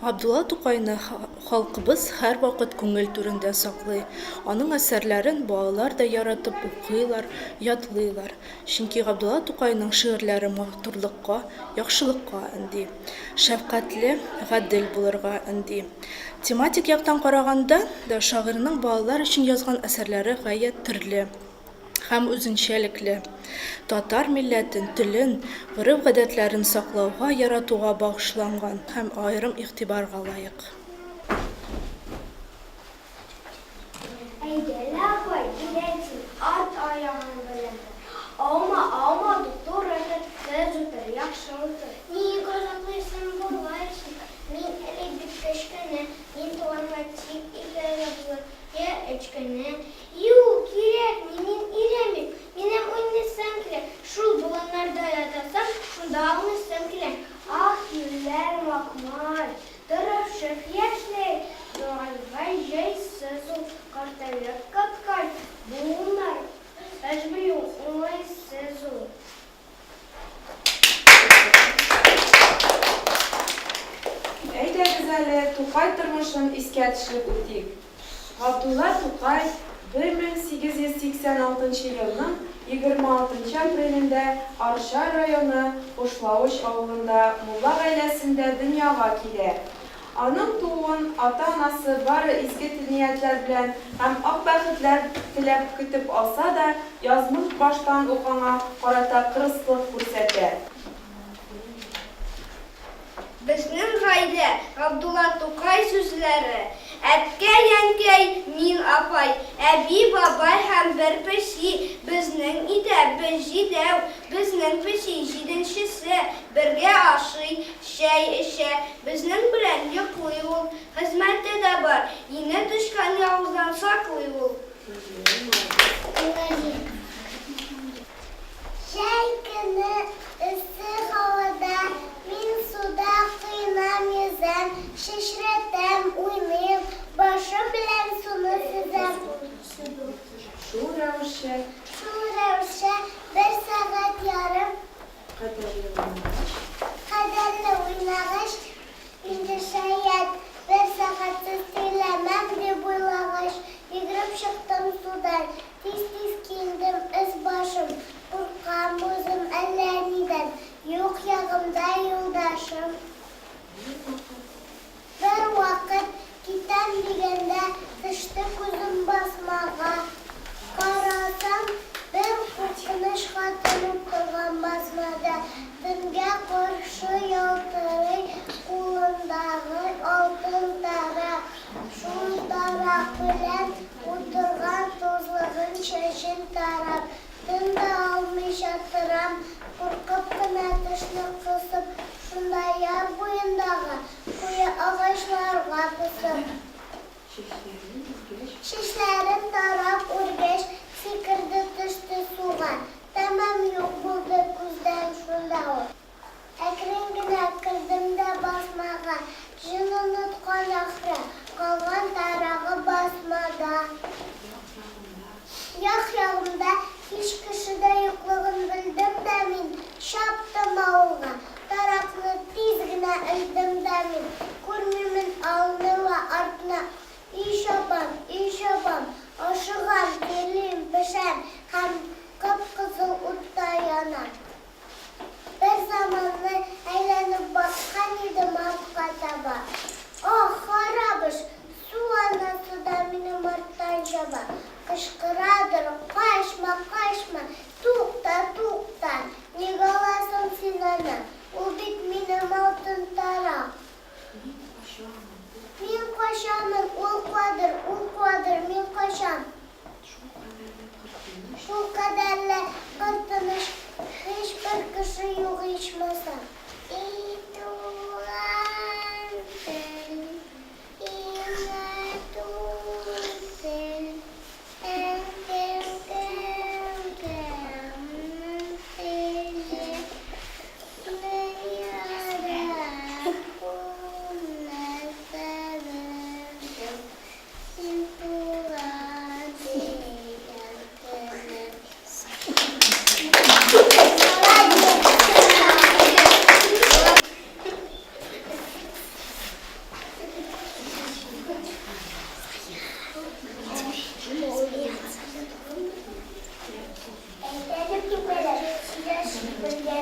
Габдулла Тукайны халкыбыз һәрвакыт күңел түрендә саклый. Аның әсәрләрен балалар да яратып укыйлар, ятлыйлар. Чөнки Габдулла Тукайның шигырьләре матурлыкка, яхшылыкка өнди. Шәфкатьле, гадел булырга өнди. Тематик яктан караганда да, шагыйрьнең балалар өчен язган әсәрләре гаять төрле. Һәм үзенчәлекле. Татар милләтен, телен, гореф-гадәтләрен саклауга, яратуга багышланган һәм аерым игътибарга лаек. Әйдә лә, апай, өйрәт син, арт аягың белән тор. Аума, аума, туп-туры тор, төз утыр, яхшы утыр. Ник газаплыйсың болай син? Мин әле бик кечкенә, мин туганга тик ике ай булыр, я өч кенә. Юк, кирәкми, мин өйрәнмим. Минем уйныйсым килә. Шул болыннарда ятасым, шунда ауныйсым килә. Ах, юләр Акмал, тырышып яшьли, Зурайган җайсыз ул, картаеп каткан. Буыннар өзми, уңайсыз ул. Әйдәгез әле, Тукай тормышын искә төшереп үтик. Габдулла Тукай 1886 нчы елның 26 нчы апрелендә Арча районы Кушлавыч авылында мулла гаиләсендә дөньяга килә. Аның тууын ата-анасы бары изге ниятләр белән һәм ак бәхетләр теләп көтеп алса да, язмыш баштан ук аңа карата кырыслык күрсәтә. Безнең гаилә, Габдулла Тукай сүзләре, Әткәй, әнкәй, мин, апай, әби, бабай һәм бер песи. Безнең өйдә без җидәү, безнең песи җиденчесе. Бергә ашый, Чәй эчә, безнең белән йоклый ул. Хезмәте дә бар, ине төшкән явыздан саклый ул. Җәй көне эссе һавада мин суда коенам, йөзәм, чәчрәтәм, уйныйм, башым белән суны сөзәм. Шул рәвешчә. Шул рәвешчә бер сәгать ярым Кадерле уйнагач. Кадерле уйнагач, инде шаять, бер сәгатьсез сөйләмәм дип уйлагач, йөгереп чыктым судан. Тиз-тиз киендем өс-башым, куркам үзем әллә нидән, юк ягымда юлдашым. Бервакыт, китәм дигәндә, төште күзем басмага. Карасам, бер куркыныч хатын утырган басмада. Төнгә каршы ялтырый кулындагы алтын тарак. Шул тарак белән утырган тузлыгын чәчен тарап. Тын да алмыйча торам, куркып кына тешне кысып, шунда яр буендагы куе агачларга посып. Чәчләрен тарап үргәч, сикерде төште суга, тәмам юк булды күздән шунда ул. Әкрен генә кердем дә басмага, җен оныткан ахры, калган тарагы басмада. Як-ягымда һич кеше дә юклыгын белдем дә мин, чаптым авылга. Таракны тиз генә элдем дә мин, күрмимен алны вә артны. И чабам, и чабам, ашыгам, тирлим, пешәм һәм кып-кызыл.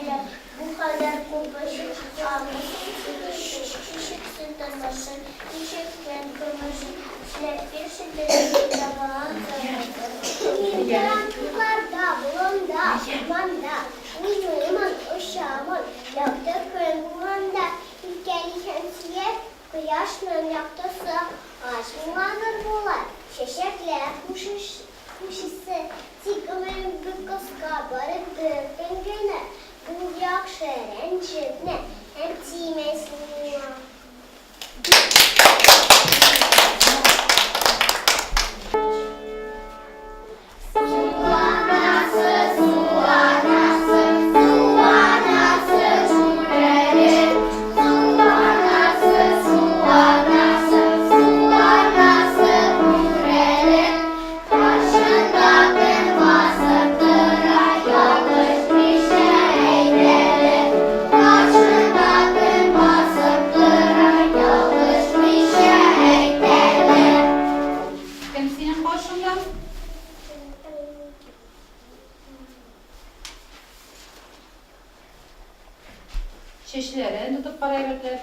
итәләр. Бу кадәр күп өчен Ничек син тормышын, ничек көн көмешен Эшләп бирче теләгеңдә балаң тормышын. Мин торам кырларда, болында, урманда, Уйныймын, очамын, якты көн булганда. Иркәли һәм сөя кояшның яктысы, Ач миңа нур була, чәчәкләр хушысы. Тик гомерем бик кыска, бары бер көн генә. Бул яхшы, рәнҗетмә һәм тимә син миңа. Кем синең каршыңда? Чәчләрен тотып карай рәтләп.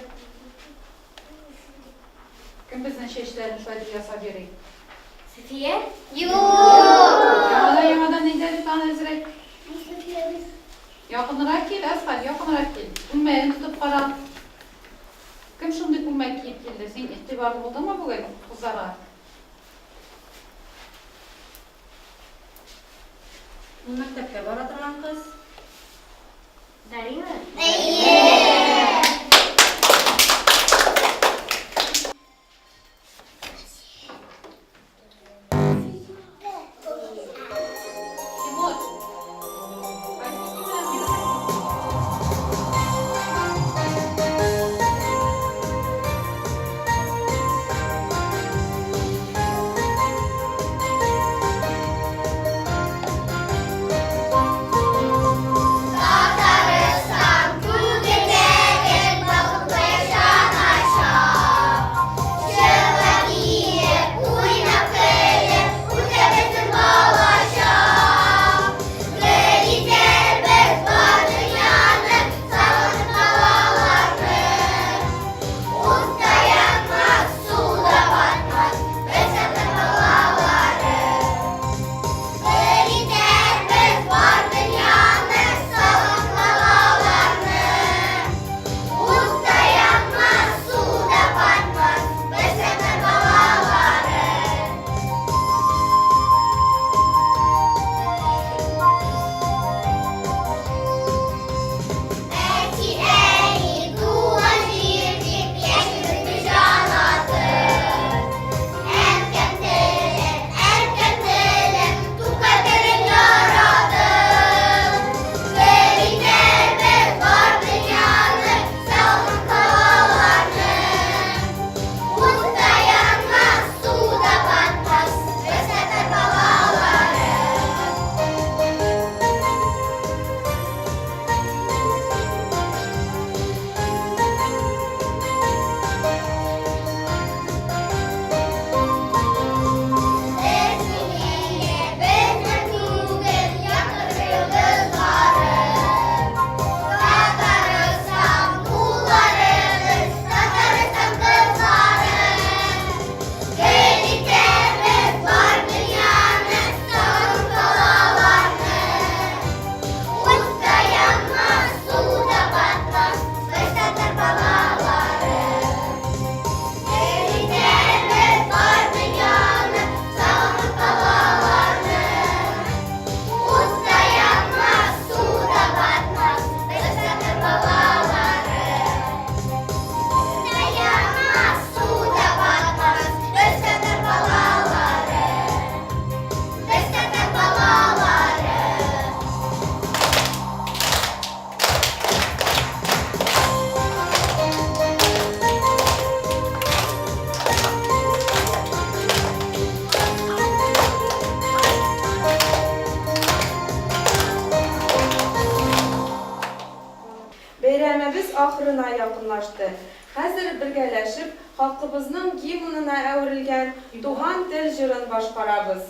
Кем безнең чәчләрен шулай итеп ясап йөри? София? Юк! Яңадан, яңадан әйдә әле тагын әзрәк. Якынрак кил, Әсхәт, якынрак кил. Күлмәген тотып кара. Кем шундый күлмәк киеп килде? Син игътибарлы булдыңмы бүген кызларга? Ул мәктәпкә бара торган кыз. Дарина? Тимур, кайсы киемнәр Татарстан күгендәге балкып җаначак. Чыгып киеп, уйнап көлеп, үтә безнең балачак. Гөл итәрбез бар дөньяны, сагынып балаларны. Ут та янмас, су да батмас, без татар балалары. Гөл итәрбез бар дөньяны, сагынып балаларны. Ут та янмас, су да батмас, без татар балалары. Әти-әни туган җир дип яшибез без җан атып. Әнкәм телем, әнкәм телем, Тукай телен яратып. Гөл итәрбез бар дөньяны, сагынып балаларны. Ут та янмас, су да батмас, без татар балалары. Безнең иле, безнең түгел, якты йолдызлары. Татарстан улларыбыз, Татарстан кызлары. Гөл итәрбез бар дөньяны, сагынып балаларны. Ут та янмас, су да батмас, без татар балалары. Гөл итәрбез бар дөньяны, сагынып балаларны. Ут та янмас, су да батмас, без татар балалары. Ут та янмас, су да батмас, без татар балалары. Без татар балалары. Бәйрәмебез ахырына якынлашты. Хәзер бергәләшеп халкыбызның гимнына әверелгән Туган тел җырын башкарабыз.